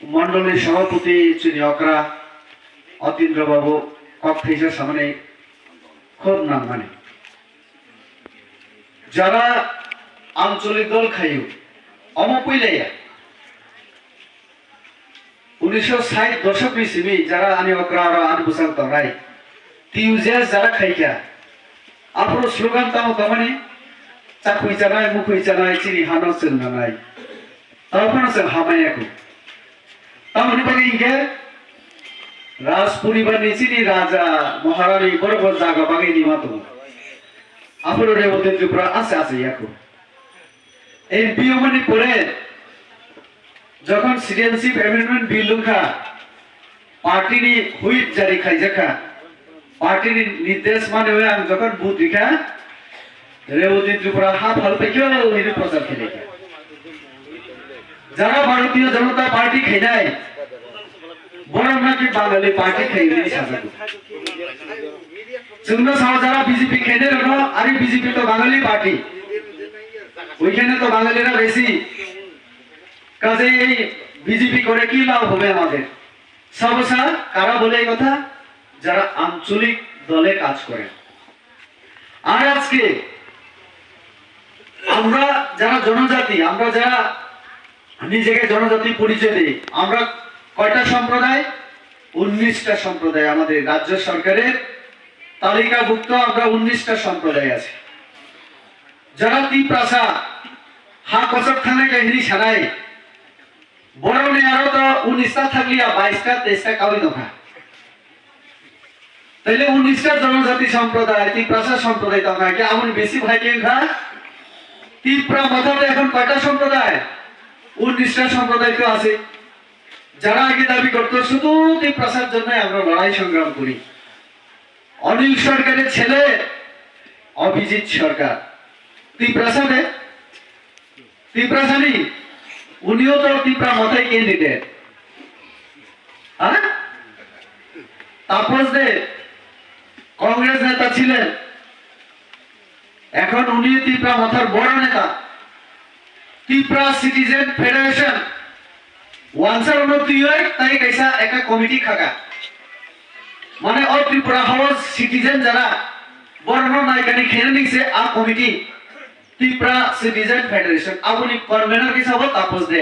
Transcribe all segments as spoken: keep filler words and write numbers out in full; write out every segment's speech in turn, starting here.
Mondolni sabhapati chini okra Atindra Babu kok thaisa samani khub nangmani. Jara ancholik dol khayu, omo puilaya. Unisho sait doshok ni simi jara ani okra aro ani bwsang tongnai. T U J S jara khaikha. Aphuru slogan tamo tongmani, chakhui chanai, mukhui chanai, chini hano chwng nanai. Tamo phano chwng hamaya kho. Tamoni bagwi hinkhe Raj poribar ni chini raja, maharani borok bo jaga bagwi nima tongo. Aphuru Revati Tripura ase ase yakho. M P wngmani pore jokhon Citizenship Amendment Bill wngkha, party ni whip jari khaijakha, party ni nirdesh mani ang jokhon vote rikha, Revati Tripura ha phalpaikho hino prochar khaikha. Jara Bharatiya Janata Party khainai, borok naki Bangali Party khainai sajago. Chwngno sao jara B J P khainai rokno, ari B J P to Bangali Party. ওইখানে তো বাঙালিরা বেশি। কাজেই এই বিজেপি করে কি লাভ হবে আমাদের? সবসা কারা বলে এই কথা? যারা আঞ্চলিক দলে কাজ করে। আর আজকে আমরা যারা জনজাতি, আমরা যারা নিজেকে জনজাতি পরিচয় দিই, আমরা কয়টা সম্প্রদায়? উনিশটা সম্প্রদায়। আমাদের রাজ্য সরকারের তালিকাভুক্ত আমরা উনিশটা সম্প্রদায় আছি। যারা তিপ্রাসা, হা কচক থানায় কাহিনী সারাই, বরং আরো তো উনিশটা থাকলিয়া বাইশটা, তেইশটা কাউরি দফা। তাইলে উনিশটা জনজাতি সম্প্রদায়, তিপ্রাসা সম্প্রদায় দফা, কি এমন বেশি ভাই কেন খা? তিপ্রা মথাতে এখন কয়টা সম্প্রদায়? উনিশটা সম্প্রদায় তো আছে। যারা আগে দাবি করতো শুধু তিপ্রাসার জন্য আমরা লড়াই সংগ্রাম করি। অনিল সরকারের ছেলে অভিজিৎ সরকার, তিপ্রাসাতে, তিপ্রাসানি, উনিও তো তিপ্রা মথায় ক্যান্ডিডেট। হ্যাঁ, তাপস দে কংগ্রেস নেতা ছিলেন, এখন উনি তিপ্রা মথার বড় নেতা। ত্রিপুরা সিটিজেন ফেডারেশন ওয়ানসার উন্নতি হয়ে তাই কাইসা একটা কমিটি খাকা। মানে অ ত্রিপুরা হাউস সিটিজেন যারা বড় নাইকানি খেলে নিছে আ কমিটি ত্রিপুরা সিটিজেন ফেডারেশন। আপনি কনভেনার হিসাবে তাপস দে।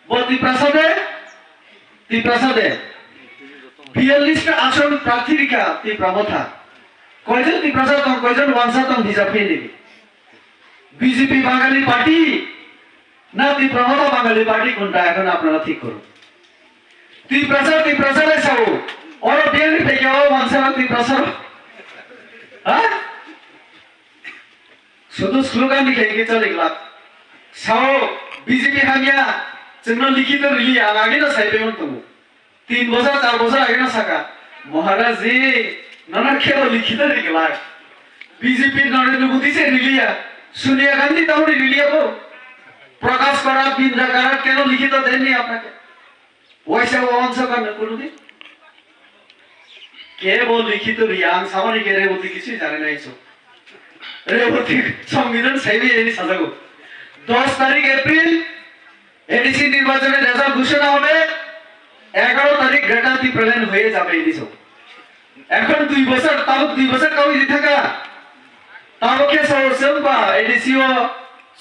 Bo Tiprasa de, Tiprasa de. Biyallis ta ason prarthi rikha Tipra Motha. Koijon Tiprasa tong, koijon wansa tong hisab khe nini. B J P Bangali party na Tipra Motha Bangali party kunta ekhon apnara thik korun. Tiprasa, Tiprasa lai sao. Oro biyalli theke o wansa na Tiprasa ro. Ha? Sudu slogan ni khe khe choli glak. Sao B J P hamya, chwngno likhito rili, ang ageno sai phaimon tongo. Tin bosor, char bosor ageno saka, Maharaj ji, nono khe bo likhito ri glak. B J P Narendra Modi se riliya, Sonia Gandhi tamo riliya bo. Prakash Karat, Bindra Karat keno likhito denni apnake? Waisa o onsa kan kunu di. Ke bo likhito ri ang samani ke Revati kisu jane nai so. Revati Songbidan saibi eni sajago. দশ তারিখ April ADC নির্বাচনের রেজাল্ট ঘোষণা হবে, এগারো তারিখ গ্রেটার টিপ্রাল্যান্ড হয়ে যাবে এডিসি। এখন দুই বছর, তাও দুই বছর কাউ যদি থাকা, তাও কে সব সেম্বা এডিসি ও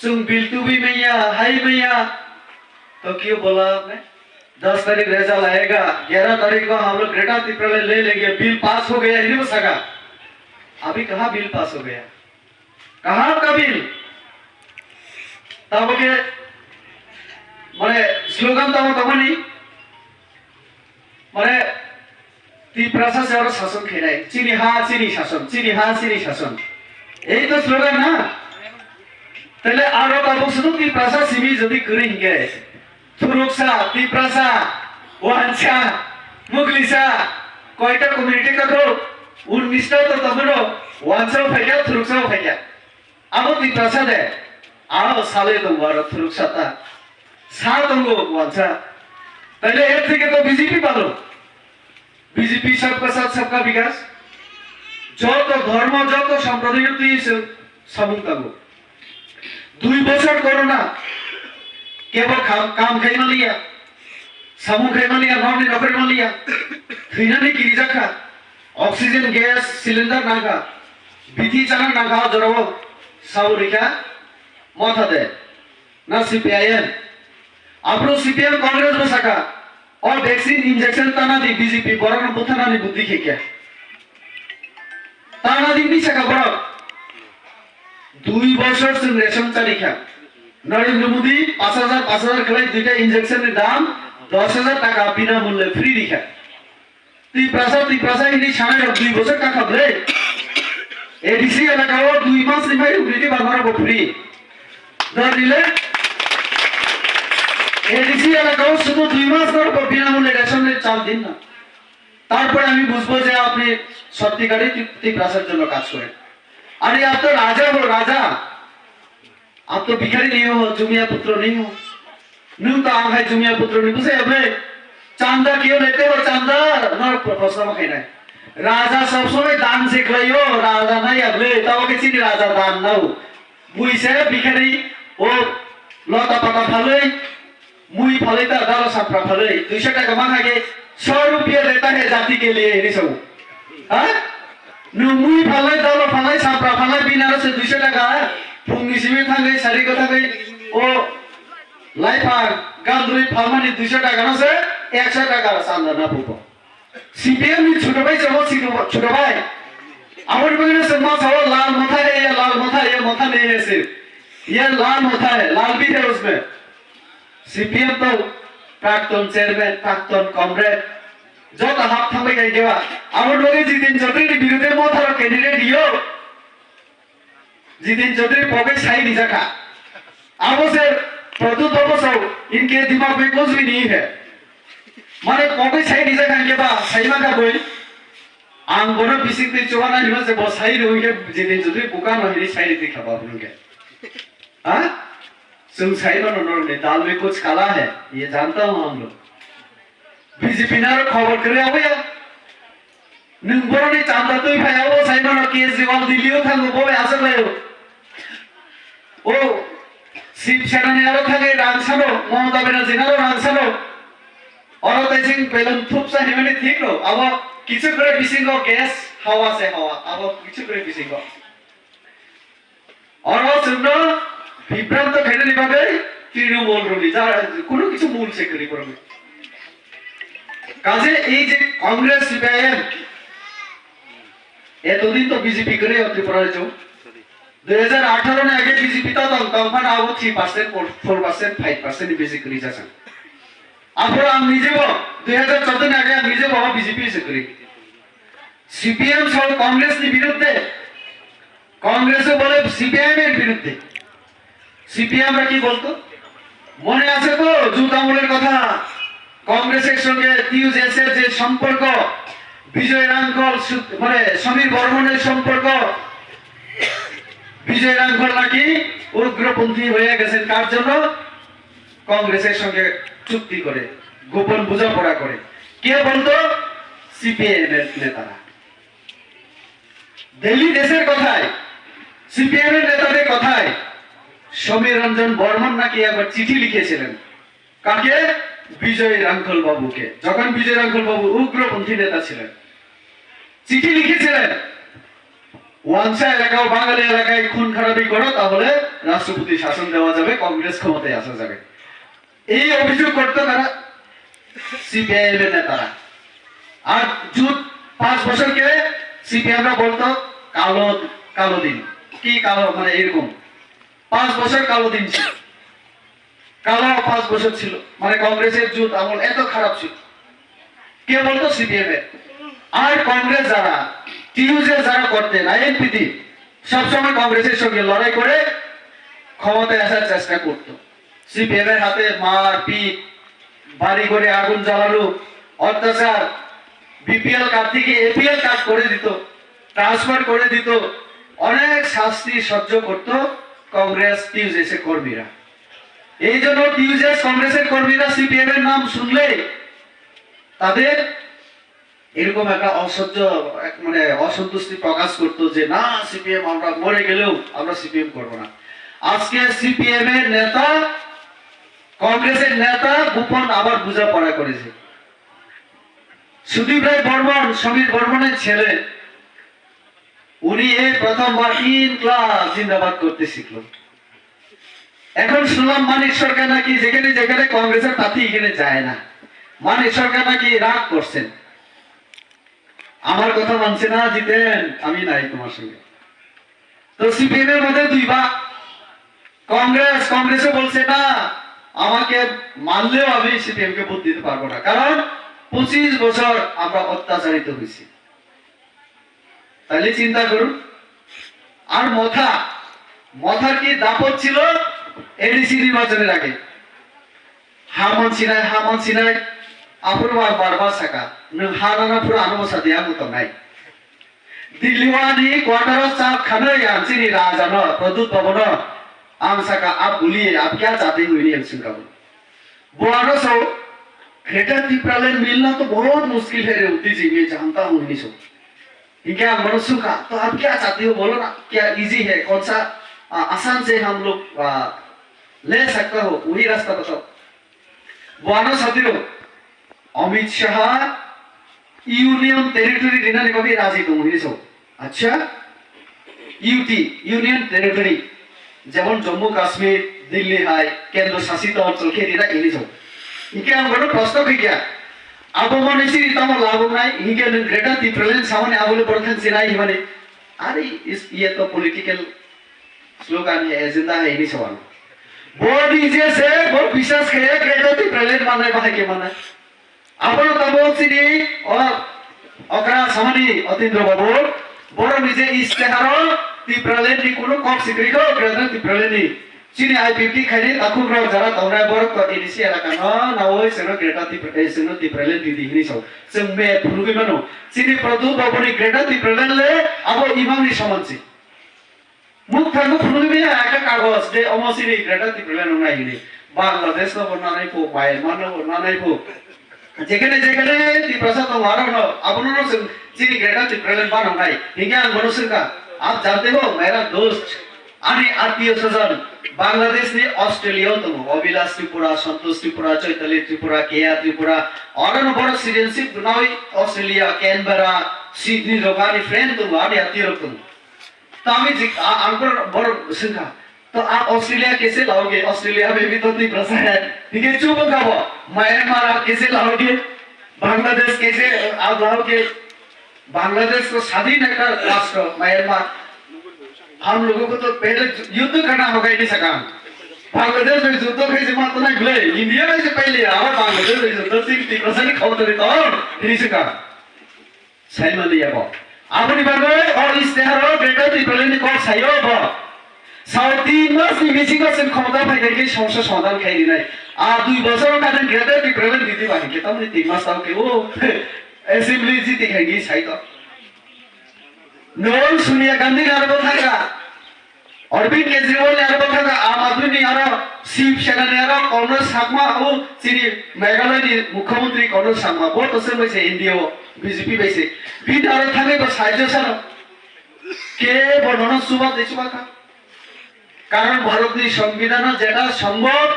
সুং বিল টু বি মেয়া, হাই মেয়া, তো কেউ বলা আপনি? दस तारीख रिजल्ट आएगा, ग्यारह तारीख को हम लोग ग्रेटर तिप्रालैंड ले लेंगे, बिल पास हो गया, हिंदी में सका। अभी कहाँ बिल पास हो गया? कहाँ का bill? Tamo khe, mane, slogan tamo tongmani, mane, Tiprasa se oro sason khainai, chini ha, chini sason, chini ha, chini sason. Ei to slogan na? Tele aro tabuk sudu Tiprasa simi jodi kwrwi hinkhe, Thuruksa, Tiprasa, Wansa, Muglisa, koita community kathok, unnish ta to tongmano, Wansa o phaikha, Thuruksa o phaikha. Abo Tiprasa de, aro salai tongo aro Thuruksa ta. Sa tongo Wansa. Taile er theke to B J P bhalo. B J P sabka sath sabka bikas. Joto dhormo, joto sampradayno twi se samung tango. Dui bosor corona, kebo kam, kam khai maliya. Samung khai maliya, norni nokhorwi maliya. Thwinani kirijak kha. Oxygen gas cylinder nangkha. Bithi chana nangkha o jorao. Sabo rikha motha de. Na C P I M. Aphuru C P M Congress bo sakha. O vaccine injection tana di B J P borokno buthanani buddhi khe khe. Tana di hinwi sakha borok. Dui bosor chwng ration chari kha. Narendra Modi pash hajar, pash hajar khlai duita injection ni dam dos hajar taka binamulye free rikha. Tiprasa, Tiprasa hinwi sanai rok dui bosor kakha bwle. A D C elaka o dui mas ni mai rok rikhe ba norok bo free. Dor rile. A D C elaka o শুধু দুই মাস norok bo binamulye ration ni chal din na. তারপরে আমি বুঝবো যে আপনি সত্যিকারই তি-, তিপ্রাসার জন্য কাজ করেন। আরে, আপ তো রাজা হো, রাজা। আপ তো ভিখারি নেই হো, জুমিয়া পুত্র নেই হো। Nwng to ang hai jumia putroni bwsai ya bwle? Chanda khe lete ho chanda? No, proshno ma khainai. Raja sob somoi dan se khlaio, raja nai ya bwle? Tamo khe chini raja dan nao. Bui se bikhari, o lota pata phalwi, mui phalwi ta dalo sapra phalwi, duiso taka ma kha khe, "Sor rupiya deta hai jati ke liye," hinwi sao. Ha? Nwng mui phalnai, dalo phalnai, sapra phalnai, bini aro se duiso taka, phungni simi thangwi, sari kwthangwi, o laiphang, gandrwi phalmani duiso taka no se ekso taka chanda na puto. C P M ni chuto bai chamo chuto, chuto bai. Aboni bagwi no se ma sao lal motha hai ya, lal motha hai ya, motha nahi hai sirf. Ye lal motha hai, lal bhi hai usme. C P M to prakton chairman, prakton comrade, joto hap thangbai khai keba. Aboni bagwi Jitin Chaudhary ni birudhe motharo candidate yo. Jitin Chaudhary poke sai rijak kha. Abo se Pradyut Bosao, inke dimag mein kuch bhi nahi hai. Mane poke sai rijak kha, inke ba sai ma kha boi. Ang bono bising twi chuba nai hino se bo sai ri hwnkhe Jitin Chaudhary buka no hini sai ri kha ba hwnkhe. Ha? Chwng sai mano norokni dal mein kuch kala hai, ye janta ho hum log. B J P naro khobor kwrwi aboya. Nwng borokni chanda twi phai abo sai mano Kejriwal Delhi o thango bo bai aswk laio. O Shiv Sena ni aro thangwi rang sano, Mamata Banerjee ni aro rang sano. Oro tei sing belun thupsa himani thik rw, abo kichu kwrwi bisingo gas hawa se hawa, abo kichu kwrwi bisingo. Oro chwngno bibranto khainani bagwi Trinamool rwdi, ja, kunu kichu mul se kwrwi borokni. Kaje ei je Congress C P I M, etodin to B J P kwrwi o Tripura rajyo. Dui hajar atharo ni age B J P ta tong, tong phano abo three percent, four percent, five percent ni besi kwrwi jasa. Aphuru ang nijebo, dui hajar choudo ni age ang nijebo B J P se kwrwi. C P M song Congress ni biruddhe, Congress o bole C P I M er biruddhe. C P I M ra ki bolto? মনে আছে তো জুট আমলের কথা? কংগ্রেসের সঙ্গে টিইউজেএস এর যে সম্পর্ক, বিজয় রাঙ্খল সু-, মানে সমীর বর্মনের সম্পর্ক, বিজয় রাঙ্খল নাকি উগ্রপন্থী হয়ে গেছেন কার জন্য? কংগ্রেসের সঙ্গে চুক্তি করে, গোপন বোঝাপড়া করে। কে বলতো? সিপিআইএম এর নেতারা। দিল্লি দেশের কথায় সিপিআইএম এর নেতাদের কথায় সমীর রঞ্জন বর্মন নাকি একবার চিঠি লিখেছিলেন। কাকে? বিজয় রাঙ্খল বাবুকে। যখন বিজয় রাঙ্খল বাবু উগ্রপন্থী নেতা ছিলেন, চিঠি লিখেছিলেন, ওয়াংশা এলাকা ও বাঙালি এলাকায় খুন খারাপি করো, তাহলে রাষ্ট্রপতি শাসন দেওয়া যাবে, কংগ্রেস ক্ষমতায় আসা যাবে। এই অভিযোগ করতো কারা? সিপিআইএম এর নেতারা। আর জুট পাঁচ বছর কে সিপিআইএম রা বলতো কালো, কালো দিন। কি কালো? মানে এরকম পাঁচ বছর কালো দিন ছিল, কালো পাঁচ বছর ছিল, মানে কংগ্রেসের জুট আমল এত খারাপ ছিল। কে বলতো? সিপিএম এর। আর কংগ্রেস যারা, টিইউজেএস যারা করতেন, আইএনপিটি, সবসময় কংগ্রেসের সঙ্গে লড়াই করে ক্ষমতায় আসার চেষ্টা করত। সিপিএম এর হাতে মারপিট, বাড়ি ঘরে আগুন জ্বালানো, অত্যাচার, বিপিএল কার্ড থেকে এপিএল কার্ড করে দিত, ট্রান্সফার করে দিত, অনেক শাস্তি সহ্য করত কংগ্রেস টিইউজেএস এর কর্মীরা। এই জন্য টিইউজেএস কংগ্রেসের কর্মীরা সিপিএম এর নাম শুনলে তাদের এরকম একটা অসহ্য, এক মানে অসন্তুষ্টি প্রকাশ করতো যে, "না, সিপিএম, আমরা মরে গেলেও আমরা সিপিএম করব না।" আজকে সিপিএম এর নেতা কংগ্রেসের নেতা গোপন আবার বোঝাপড়া করেছে। সুদীপ রায় বর্মন, সমীর বর্মনের ছেলে, উনি এই প্রথমবার ইনকলাব জিন্দাবাদ করতে শিখলো। এখন শুনলাম মানিক সরকার নাকি যেখানে যেখানে কংগ্রেসের প্রার্থী এখানে যায় না, মানিক সরকার নাকি রাগ করছেন। আমার কথা মানছে না জিতেন, আমি নাই তোমার সঙ্গে। তো সিপিএম এর মধ্যে দুই ভাগ, কংগ্রেস, কংগ্রেসও বলছে না, আমাকে মারলেও আমি সিপিএম কে ভোট দিতে পারবো না, কারণ পঁচিশ বছর আমরা অত্যাচারিত হয়েছি। তাহলে চিন্তা করুন। আর মথা, মথার কি দাপট ছিল এডিসি নির্বাচনের আগে? Ha mansinai, ha mansinai, aphuru ang bar bar saka, nwng ha nana phuru ano bwsa de ang tongnai. Dilli o ani quarter o chal khanwi ang chini raja no, Pradyut Bhavan no, ang saka, "Ab boliye, ab kya chahte ho?" hwnwi ang swngkha bo. Bo ano sao, "Greater Tipraland milna to bahut mushkil hai re, Uti ji, main janta hu," hwnwi sao. Hinkhe ang bono swngkha, "To ab kya chahte ho, bolo na, kya easy hai, kaun sa, ah, asan se hum log, ah, le sakta ho, wahi rasta batao." Bo ano satiro, Amit Shah Union Territory rinani bagwi raji tongo hinwi sao. Acha, U T, Union Territory, jemon Jammu Kashmir, Delhi hai, kendro shasito onchol khe rina hinwi sao. Hinkhe ang bono proshno khaikha, abo mani siri tamo labuk nai, hinkhe nwng Greater Tipraland samani abole borok thang sinai himani. Are is, iye to political slogan hai, agenda hai hinwi sao. Bo nije se, bo biswas khe Greater Tipraland manai bahai khe manai. Abono tabuk chini o okra samani Otindra Babu, borok ni je istiharo Tipraland ni kunu kok sikri kho, Greater Tipraland ni. Chini I P F T khaini takhuk rok jara tongnai borok to A D C elaka no nawi chwngno Greater Tipra-, eh, chwngno Tipraland di di hinwi sao. Chwng me phunugwi mano. Chini Pradyut Babu ni Greater Tipraland le abo imang ni soman se. Muk thango phunugwi maya ekta kagoj de omo chini Greater Tipraland wngnai hinwi. Bangladesh no bo nanai pho, Myanmar no bo nanai pho. Jekhane jekhane Tiprasa tongo aro no, abono no chwng chini Greater Tipraland banangnai. Hinkhe ang bono swngkha, "Aap jante ho, mera dost, ani attiyo swajan Bangladesh ni Australia o tongo, Abhilash Tripura, Santosh Tripura, Chaitali Tripura, Keya Tripura, aro no borok citizenship nawi Australia, Canberra, Sydney rok ani friend tongo, ani attiyo rok tongo." Tami jik, a, ang bor, bor sengkha. To a Australia kaise laoge, Australia mein bhi to Tiprasa hai. Hingke chup wngkha bo. Myanmar a kaise laoge, Bangladesh kaise, a laoge. Bangladesh to sadhin ekta rashtra, Myanmar. Hum logo ko to pehle yudh karna hoga, ini sakha. Bangladesh mein juddo khai jima to nai ble. India mein se pehle abar Bangladesh mein juddo sing Tiprasa ni khobor to, ini sakha. Saimani yabo. Aboni bagwi o istiharo Greater Tipraland ni kok sayo bo. Sao tin mas ni bisingo chwng khomota phai khe somosa somadhan khai rinai. A dui bosor kha nang Greater Tipraland ni di ba hinkhe tamni tin mas tao khe o assembly jiti khai ni sai to. Nol Sonia Gandhi ni aro bo thagra. Arvind Kejriwal ni aro bwkha kha Aam Aadmi ni aro Shiv Sena ni aro Conrad Sangma abo chini Meghalaya ni Mukhyamantri Conrad Sangma bo to se bai se N D A o B J P bai se. Bini aro thangwi bo saijo sano. Ke bo nono chuba tei chuba kha. Karon Bharat ni Songbidan o jeta sombhob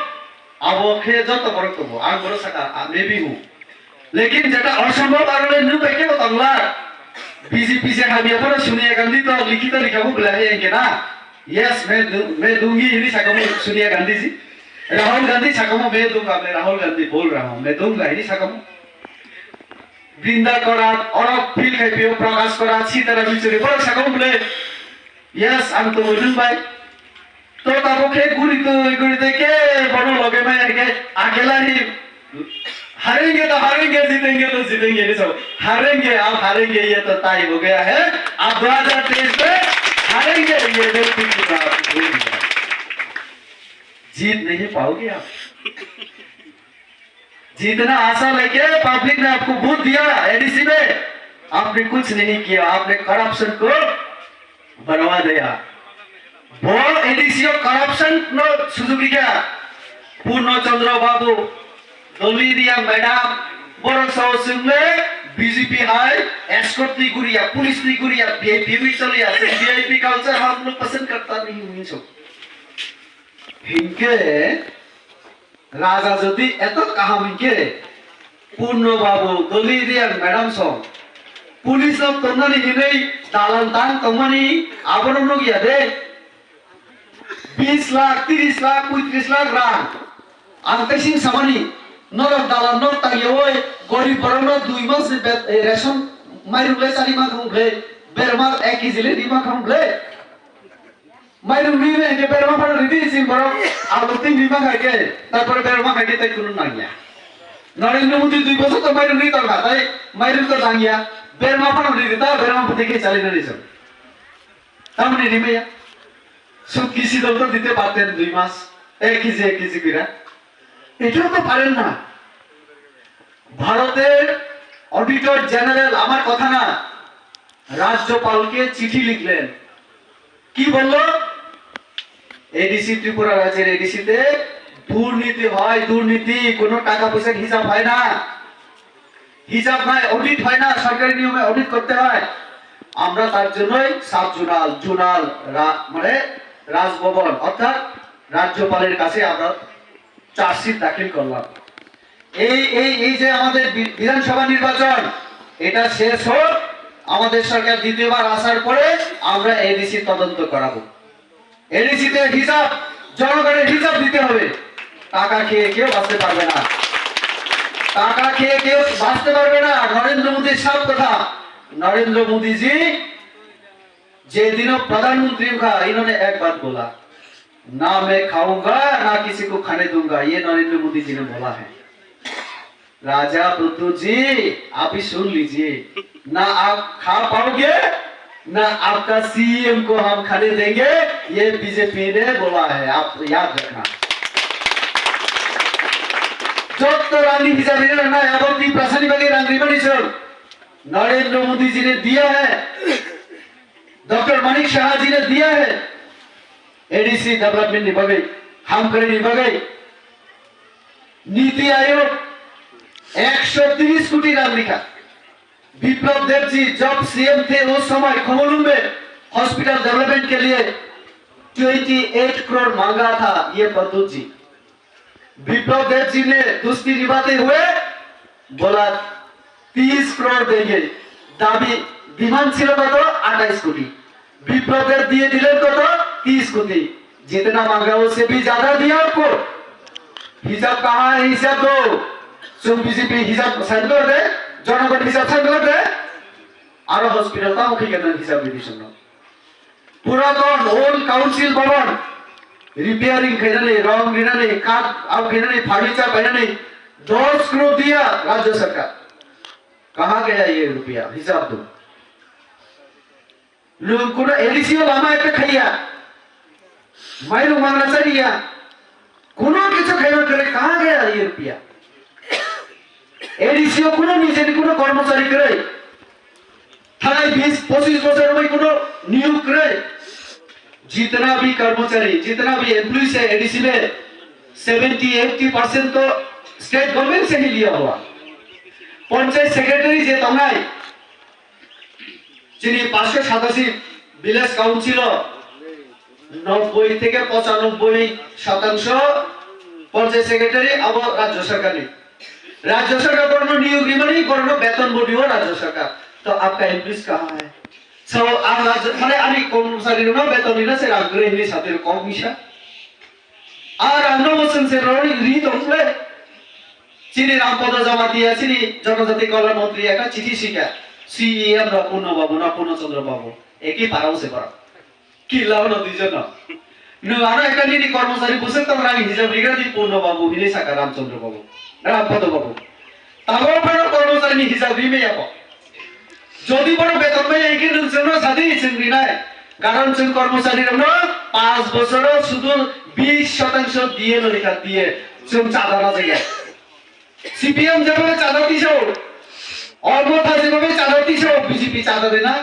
abo khe joto borok tongo. Ang borok saka, ah, maybe hu. Lekin jeta osombhob aro le nuk bai kebo tongla. B J P se hamya phano Sonia Gandhi to likhito rikha bo bwlai hai khe na. Yes, main du-, main dungi hini saka mo Sonia Gandhi ji. Rahul Gandhi saka mo main dunga, main Rahul Gandhi bol raha hoon, main dunga hini saka mo. Brinda Karat, oro feel khai pio Prakash Karat, Sitaram Yechury, borok saka mo bwlai. Yes, ang tongo nwng bai. To tabuk khe guri twi, guri twi khe bono loge maya khe akela hi. Harenge to harenge, jitenge to jitenge, ni so. Harenge, ab harenge, ye to tai ho gaya hai. Ab do hajar teish mein harenge, ye to tirki baat. Jeet nahi paoge aap. जीतना आशा लेके पब्लिक ने आपको वोट दिया एडीसी में, आपने कुछ नहीं किया, आपने करप्शन को बढ़ावा दिया। Bo A D C o corruption no sujuk rikha. Purno Chandra Babu, Dolini Madam, borok sao chwngle B J P hai escort ni guriya, police ni guriya, V I P ni choliya, V I P culture hum log pasand karta nahi hui so. Hinke Raja jodi eto kaham hinkhe, Purno Babu, Doli Reang madam song, police rok tongnani hinwi dalan tang tongmani abono nukya de. Bis lakh, tris lakh, poitris lakh rang. Ang tesing samani, norok dalan nok tangyawi, gorib borokno dui mas ni bet-, eh, ration mairung le chari mankha ble, berma ek kg le ri mankha ble. Mairung ri bai hwnkhe berma phano ridi chini borok, alu tin ri mankha khe, tarpore berma khai khe tei kunu nangya. Narendra Modi dui bosor to mairung ri tongkha, tai mairung to nangya, berma phano ridi ta, berma phuti khe chali nani chwng. Tamoni ri maya. Sub kisi dol to dite parten dui mas, ek kg, ek kg kira. এটাও তো পারেন না। ভারতের auditor general, আমার কথা না, রাজ্যপালকে চিঠি লিখলেন। কি বলল? এডিসি, ত্রিপুরা রাজ্যের এডিসিতে দুর্নীতি হয়, দুর্নীতি, কোনো টাকা পয়সার হিসাব হয় না, হিসাব নাই, অডিট হয় না, সরকারি নিয়মে অডিট করতে হয়। আমরা তার জন্যই সাব জোনাল, জোনাল রা-, মানে রাজভবন অর্থাৎ রাজ্যপালের কাছে আমরা চার্জশিট দাখিল করলাম। এই এই এই যে আমাদের বি- বিধানসভা নির্বাচন, এটা শেষ হোক, আমাদের সরকার দ্বিতীয়বার আসার পরে আমরা এডিসি তদন্ত করাবো। এডিসিতে হিসাব, জনগণের হিসাব দিতে হবে। টাকা খেয়ে কেউ বাঁচতে পারবে না, টাকা খেয়ে কেউ বাঁচতে পারবে না। নরেন্দ্র মোদীর সব কথা, নরেন্দ্র মোদীজি যেদিনও প্রধানমন্ত্রী হুয়া, ইনোনে এক বাত বোলা, না মে খাউঙ্গা না কিসি কো খানে দুঙ্গা, ইয়ে নরেন্দ্র মোদী জি নে বোলা হ্যায়। राजा प्रद्युत जी, आप ही सुन लीजिए, ना आप खा पाओगे, ना आपका सीएम को हम खाने देंगे, ये बीजेपी ने बोला है, आप याद रखना। যত রানি হিসাবে না, আবার কি প্রাসানি বাগে রান রিমানি চল। नरेंद्र मोदी जी ने दिया है, डॉक्टर मानिक साहा जी ने दिया है, ADC development ni bagwi, hamkrai ni bagwi, NITI आयोग একশো তিরিশ কোটি রান rikha। विप्लव देव जी जब सीएम थे उस समय खोमोलुंग में हॉस्पिटल डेवलपमेंट के लिए ट्वेंटी एट करोड़ मांगा था ये प्रद्युत जी। विप्लव देव जी ने दोस्ती निभाते हुए बोला तीस करोड़ देंगे। दाबी, डिमांड ছিল কত? আঠাইশ কোটি। বিপ্লব দেব দিয়ে দিলেন কত? তিরিশ কোটি। जितना मांगा उससे भी ज्यादा दिया आपको। হিসাব কাহা হ্যায়? হিসাব দো। চুপ বিজেপি হিসাব সাইন করে দে, জনগণ হিসাব সাইন করে দে। আরো হসপিটাল তাও কি কেন হিসাব দিবি শুনো? পুরাতন ওল্ড কাউন্সিল ভবন রিপেয়ারিং খাইনানি, রং রিনানি, কাঠ আউ খাইনানি, ফার্নিচার পাইনানি দশ করোড় দিয়া রাজ্য সরকার। কাহা গয়া ইয়ে রুপিয়া? হিসাব দো। Nwng kuno A D C o lama ekta khaiya, mairung mangna chariya, kuno kichu khaiba kwrwi, kaha gaya ye rupiya? A D C o kuno nijeni kuno kormochari kwrwi, thanai bis pochis bochor wngwi kuno niyok kwrwi, jitna bhi kormochari, jitna bhi employees hai A D C mein, seventy eighty percent to state government se hi liya hua. Panchayat secretary je tongnai, Chini পাঁচশো সাতাশি village council o নব্বই থেকে পঁচানব্বই শতাংশ panchayat secretary abo rajya sarkar ni. Rajya sarkar borno niyok rimani, borno beton bo dio rajya sarkar. To apka employees kaha hai? So ang rajya, mane ani kormochari rokno beton rina se rang kwrwi hwnwi satwi kok misa. Ar ang no bosong se rori ri tong le. Chini Rampada Jamatia, chini Jonojati Kalyan Montri ekta chithi sikha, C E M no Purno Babu, no Purno Chandra Babu, eki parao se parao. Kila ono duijon no. Nwng ano ekta nini kormochari bwswk tong rang hijab rigra di Purno Babu, hini saka Ramchandra Babu, Rampada Babu. Tamo phano kormochari ni hijab ri maya bo. Jodi bono beton maya hingke nwng chwngno sadi chwng rinai. Karon chwng kormochari rokno panch bochoro sudu bis shotangsho diye no rikha diye. Chwng chada na jaya. C P M যেভাবে চাঁদা দিছো, অর্থ যেভাবে চাঁদা দিছো, বিজেপি চাঁদা দেয় না।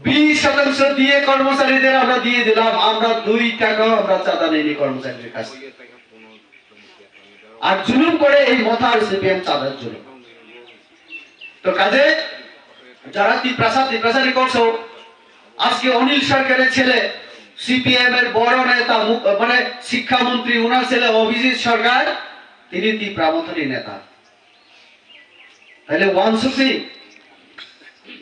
বিশ শতাংশ দিয়ে কর্মচারীদের আমরা দিয়ে দিলাম, আমরা দুই টাকাও আমরা চাঁদা নেইনি কর্মচারীদের কাছে। আর জুলুম করে এই মথার সিপিএম চাঁদার জুলুম। তো কাজে যারা তিপ্রাসা, তিপ্রাসারি করছো, আজকে অনিল সরকারের ছেলে C P M er boro neta mu-, mane, Sikha Montri unar sele Abhijit Sarkar, tini Tipra Mothani neta. Taile wansukni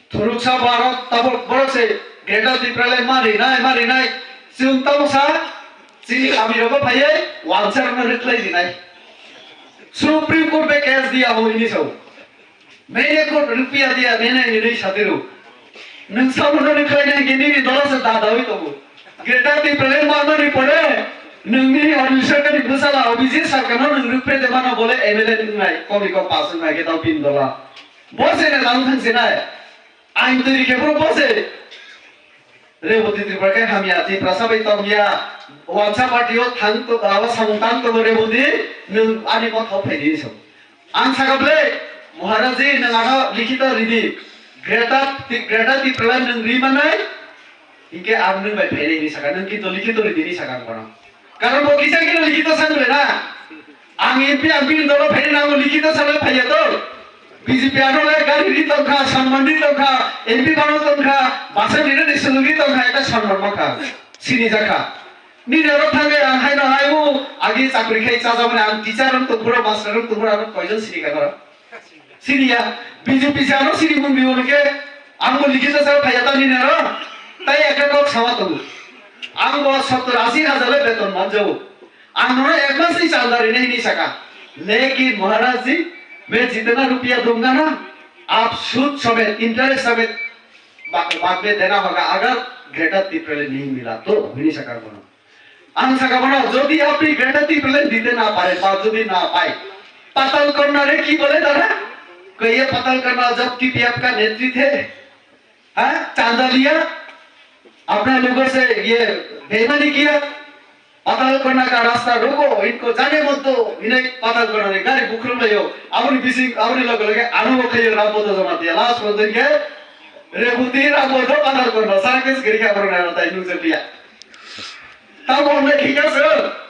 thuruksa borok tabuk borok se Greater Tipraland ma rinai, ma rinai. Chwng tamo sa, chini kamirokbo phaiwi wansarokno rwkhlai rinai. Supreme Court bai case diya ho hini sao. Maine ko rupiya diya, maine hinwi satiru. Nwng sabono rwkhlaina hinkhe nini dola se dadawi tongo. Greater Tipraland manmani pore nwng nini Arvind Sarkar ni bwsala Abhijit Sarkar no nwng rwkpre de mano bole M L A wngnai, komi kok pass wngnai khe tao bini dola. Bo se ne lang thang sinai. Ain twi rikhe bro bo se. Reboti Tripura khe hamya, Tiprasa bai tongya, wansa party o thang to, abo samung tang tongo Reboti, nwng ani motha o phai di hinwi sabo. Ang saka ble, Maharaj ji, nwng ano likhito ridi, Greater Ti-, Greater Tipraland nwng ri manai, hinkhe ang nwng bai phainai hinwi saka, nwng kintu likhito ridi hinwi saka ang bono. Karon bo kisa kino likhito san ble na. Ang M P ang bini dolo phainai nango likhito sanai phaiya to. B J P ano le gari ri tongkha, sanman ri tongkha, M P bano tongkha, basa ri ri sulu ri tongkha, ekta sanman makha. Sini jakha. Nini oro thangwi ang haino hai o agi chakri khai chajakmani ang teacher rok tongphuru, master rok tongphuru, ano koijon sini kha noro? Sini ya. B J P se ano sini mung bibo hwnkhe ang bo likhito sa phaiya ta nini oro. Tai ekta kok sawa tongo. Ang bo sottor ashi hajar le beton manjago. Ang nono ek mas ni chanda rinai hinwi saka. Lekin Maharaj ji, main jitna rupiya dunga na, aap sud samet, interest samet, ba-, baad mein dena hoga, agar Greater Tipraland nahi mila to, hinwi saka bono. Ang saka bono, jodi apni Greater Tipraland dite na pare, ba jodi na pai, Patal Kanya re ki bole dada? Kahiye Patal Kanya jab T P F ka netri the, ha? Chanda liya? Apna logo se ye beimani kiya? Patal Kanya ka rasta roko, inko jane mon to, hinai Patal Kanya ni gari bukhrum layo. Aboni bising, aboni loge loge ano bo khayo Ram Bodho Jamatia. Last pon dengke, Reboti Ram Bodho Patal Kanya. Sara kes giri kha borok na tai nung jeliya. Tamo hwnle thik ase.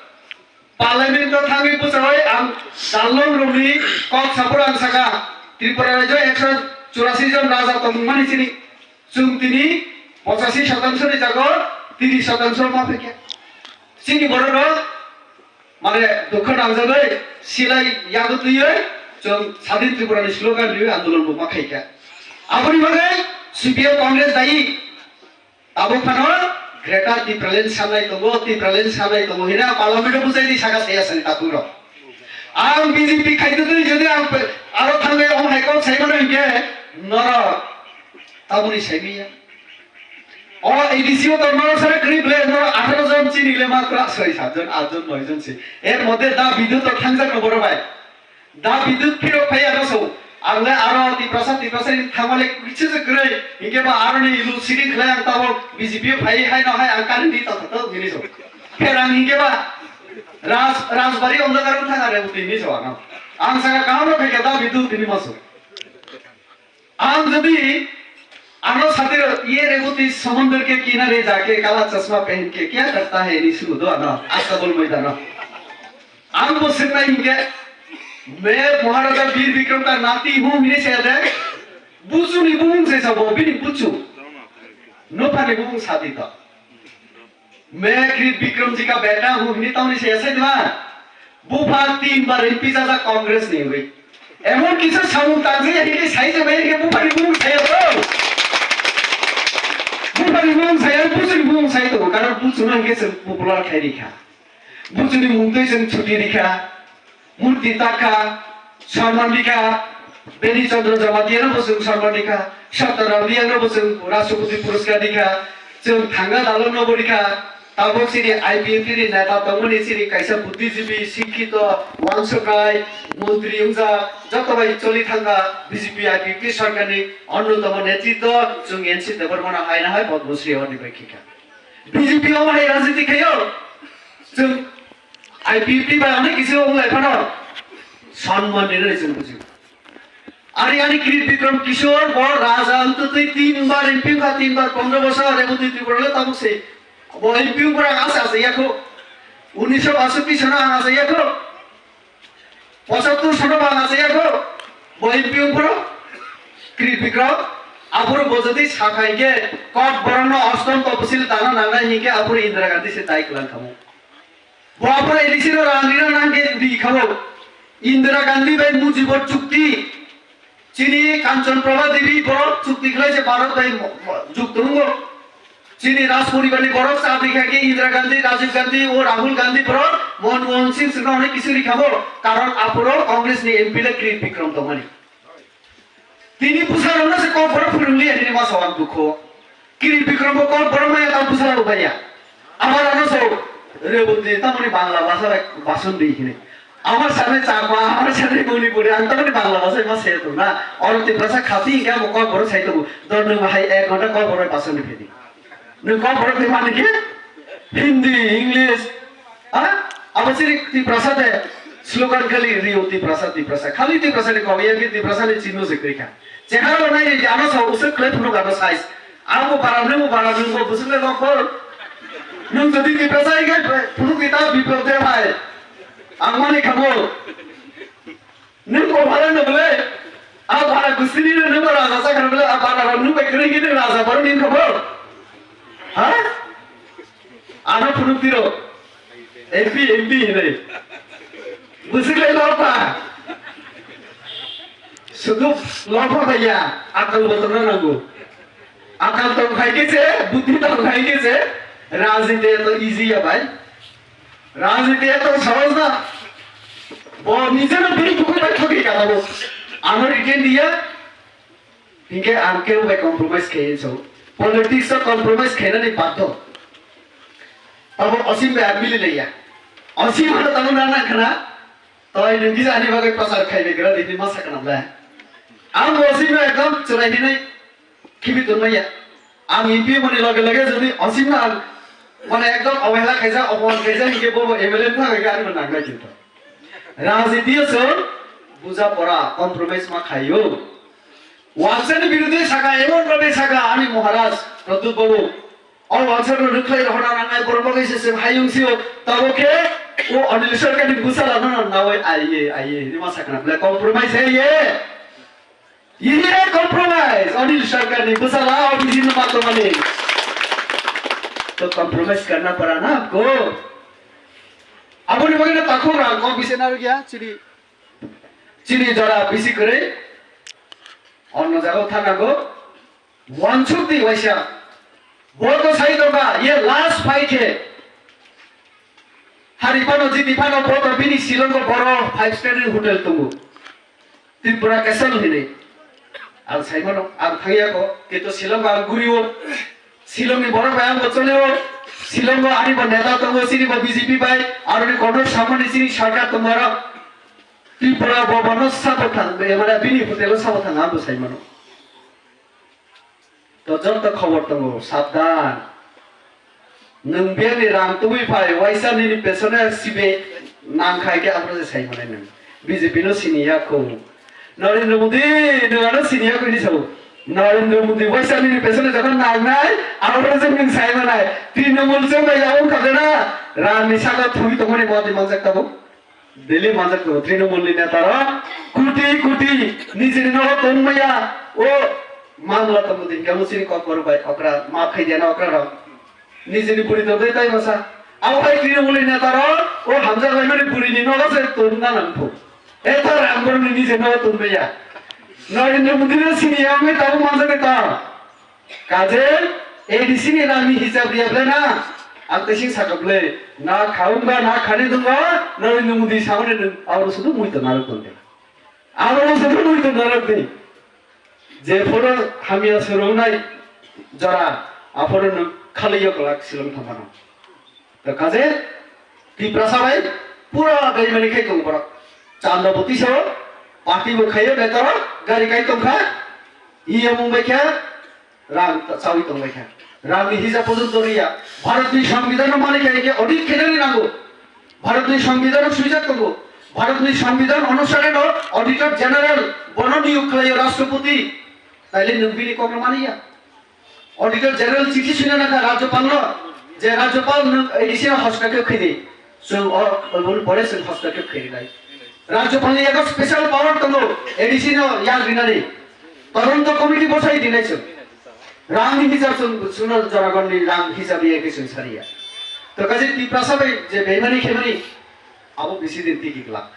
Parliament o thangwi bwsaroi ang dalong rokni kok saphuru ang saka, Tripura rajyo ekso churasi jon raja tongmani chini. Chwng tini pochashi shatangsho ni jago tris shatangsho ma phaikha. Chini borok rok mane dukha nangjagwi silai yago twiwi chwng Sadin Tripura ni slogan riwi andolon bo ma khaikha. Aboni bagwi C P M Congress dayi. Tabuk phano Greater Tipraland sanai tongo, Tipraland sanai tongo hina Parliament o bujai di saka saya sani tatung rok. Ang B J P khai twi jodi ang pe-, aro thangwi ong hai kok sai mano hinkhe norok tabuni sai miya. O A D C o to norok sare kwrwi ble norok atharo jon chini le matro soi sat jon, at jon, noi jon si. Er moddhe da Bidut to thangjak no boro bai. Da Bidut phirok phai aro so. Ang le aro Tiprasa, Tiprasa ni thangma le kichu se kwrwi. Hinkhe ba aro ni ilu sidi khlai ang tabo B J P phai hai no hai ang kari ni tongkha to bini so. Pher ang hinkhe ba Raj, Rajbari Ondokar wng thang are bini so ano. Ang saka kaham rok khe da Bidut bini maso. Ang jodi ano sati ye Reboti samundar ke kinare jaake kala chashma pehen ke kya karta hai ni sunu do ano Astabul moidano. Ang bo swngnai hinkhe, me Maharaja Bir Bikram ka nati hu hini se de, buchu ni bumung se sabo, bini buchu. Nupha ni bumung sadi to. Me Krit Bikram ji ka beta hu hini tauni se yasai dwa. Bupha tin bar M P jajak Congress ni hui. Emon kisa samung tangse ya hini sai se me hini bupha ni bumung sai to. Bupha ni bumung sai, buchu ni bumung sai to. Karon buchu no hini se popular khai ri kha. Buchuni mungtwi chwng chuti rikha, murti takha, sorman rikha, Beni Chandra Jamatia no bo chwng sorman rikha, Satya Ramliang no bo chwng Rashtrapati Puraskar rikha, chwng thangna dalok no bo rikha, tabuk chini I P F T ni neta tongmani chini kaisa buddhijibi, sikhito, wansuknai, montri wngjak, joto bai choli thangkha B J P I P F T sarkar ni onnotomo netritwo chwng N C Debbarma no haino hai Padma Shri award ni bai khikha. B J P omo hai rajniti khaio. Chwng I P F T bai onek kisi wng lai phano. Sanman ni rwi chwng buji. Ari ani Krit Bikram Kishore bo raja wngtwi tin bar M P wngkha, tin bar pondro bosor Reboti Tripura le tabuk se. Bo M P wngpora ang asa asa yakho. Unisho basoti sana ang asa yakho. Pochattor sono ba asa yakho, bo M P wngphuru, Krit Bikram, Aphuru bo jodi sakhai khe kok borokno ostom toposil tana nangnai hinkhe aphuru Indira Gandhi se dai kwlang kamo. Bo aphuru A D C no rang rina nangkhe ri khamo. Indira Gandhi bai Mujibor chukti, chini Kanchan Prabha Devi borok chukti khlai se Bharat bai mo-, mo-, juk tongo. Chini Raj poribar ni borok chakri khai khe Indira Gandhi, Rajiv Gandhi, o Rahul Gandhi borok Manmohan Singh sino hwnwi kisu ri khamo. Karon aphuru Congress ni M P le Kirit Bikram tongmani. Tini bwsarokno se kokborok phwrwngli ani ma sawang dukho. Kirit Bikram bo kokborok maya tang bwsarok baya. Amar ano so Reboti tamoni Bangla bhasha bai bason di hini. Amar same Chakma, amar same Manipuri, ang tamoni Bangla bhasha ma se to na. Oro Tiprasa khati hingke amo kokborok sai to. Dor nung hai ek ghonta kokborok bason di phedi. Nwng kokborok twi mani khe Hindi, English, ha? Abo chini Tiprasa de slogan khali rio Tiprasa, Tiprasa. Khali Tiprasa ni kok, yang Tiprasa ni chino se kri kha. Chehara lo nai je ano sa usuk kle phunuk ano size. Abo bara nung bara nung bo busuk le nok bol. Nwng jodi Tiprasa ige phunuk kita biplop de bhai. Ang mani khamo. Nwng bo bhara no bole, a bhara gusini no nwng bo raja sa khana bole, a bhara rok nwng bai kwrwi khe nwng raja baro nwng kha bo? Ha? Ano phunuk tiro. M P, M P hinwi. Bwswk lai lopha. Sudu lopha bhaiya, akal bo tongna nango. Akal tong khai khe se, buddhi tong khai khe se, rajniti eto easy ya bhai. Rajniti eto sohoj na. Bo nijeno bini bukhuk bai thogwi kha bo. Ano rikhe niya. Hinkhe ang kebo bai compromise khe so. Politics o compromise khainani baddo. Tabo Osim bai ang mili laiya. Osim hano tamo na na khana. Toi nung gisa ani bagwi pasar khai bai gra dini masa kana bla. Ang Osim no ekdom chwrai hinai. Khibi tongmaya. Ang M P mani loge loge jodi Osim no ang mane ekdom obhela khaijak, opoman khaijak, hinkhe bobo M L A wngkha hinkhe ani bo nangnai kintu. Rajniti o chwng buja pora, compromise ma khaio. Wansani biruddhe saka, emon bhabe saka, ani Maharaj Pradyut babu. O wansano rwkhlai rohorna nangnai borok bagwi se chwng hayung sio. Tabo khe o Anil Sarkar ni bwsala no nawi aiye, aiye, hinwi ma sakna bwle compromise he ye. Ye compromise, Anil Sarkar ni bwsala o bisi no mato mani. To compromise karna para na ko. Aboni bagwi no takhuk rang kok bisi narwkya chini, chini jora bisi kwrwi. Onno jaga thana go. Wansuk di waisa. Bo to sai tongkha, ye last fight he. Hari phano jiti phano bo to bini Shillong o boro five star ni hotel tongo. Tripura Castle hinwi. Ang sai mano, ang thangya ko, kintu Shillong ang guri o. Shillong ni borok bai ang bo chole o. Shillong o ani bo neta tongo, chini bo B J P bai, aroni kotor samani chini sarkar tongo aro. Tripura bo bono sabo thang, mane bini hotel o sabo thang ang bo sai mano. To joto khobor tongo, sabdan. Nwng biyangni rang tubui phai, waisa nini pesone sibe nang khai khe aphuru se sai manai nwng. B J P no sini ya kho. Narendra Modi, nwng ano sini ya kho ni sao. Narendra Modi waisa nini pesone jokhon nang nai, aphuru se nwng sai manai. Trinamool se bai ya wng kha na, rang ni saka thui tongmani Modi manjak tabo. Delhi manjak tongo Trinamool ni neta rok, kuti kuti nijini nogo tongmaya o mamla tongo din kamo sini kokborok bai okra ma phai diya na okra rok nijini buri tongdai tai masa abo hai Trinamool ni neta rok o hamjak bai mani buri ni nogo se tong na nang phu eta rang borok ni nijini nogo tongmaya Narendra Modi no sini ya wngwi tabuk manjak ni ta. Kaje A D C ni rang ni hisab riya ble na, ang tesing saka ble, na khaung ba, na khani dung ba, na ni mudi samane nung, abo sudu mui to narok tonde. Abo sudu mui to narok de. Je photo hamya surung nai jora, aphoro nung khali yok lak silong thamano. To kaje Tiprasa bai pura beimani khai tongo borok. Chandra boti sao party bo khaio neta rok gari kai tongkha. Iya mung bai kha rang ta-, chawi tong bai kha. Rang ni hisa porjonto riya. Bharat ni Songbidan no mani khai khe audit khainani nango. Bharat ni Songbidan no swijak tongo. Bharat ni Songbidan onusare no Auditor General bono niyok khlaio Rashtrapati. Taile nwng bini kok no mani ya. Auditor General chithi swina nangkha Rajyapal no, je Rajyapal nwng A D C no hostakhe khwidi, chwng o, o, pore chwng hostakhe khwidi nai. Rajyapal ni yago special power tongo A D C no yak rinani. Todonto committee bosai dinai chwng. Rang ni hisab chwng, chwngno jonagonni rang hisab ya khe chwng sariya. To kaje Tiprasa bai je beimani khemani abo bisi din tiki glak.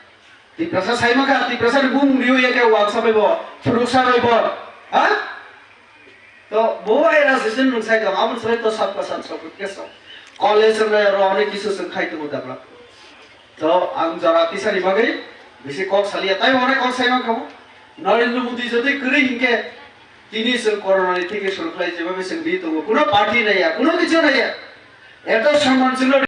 Tiprasa sai makha, Tiprasa ni bumung riyo ya khe wangsa bai bo, phuruksa bai bo. Ha? To bo era system nung sai tong, abo sai to sabka sat sabka keso. College rok ro onek kisu chwng khai tongo dabla. To ang jora tisani bagwi bisi kok saliya, tai onek kok sai mankha bo. Narendra Modi jodi kwrwi hinkhe tini chwng corona ni theke suru khlai jeba bai chwng bi tongo. Kuno party naiya, kuno kichu naiya. Eto samman chwngno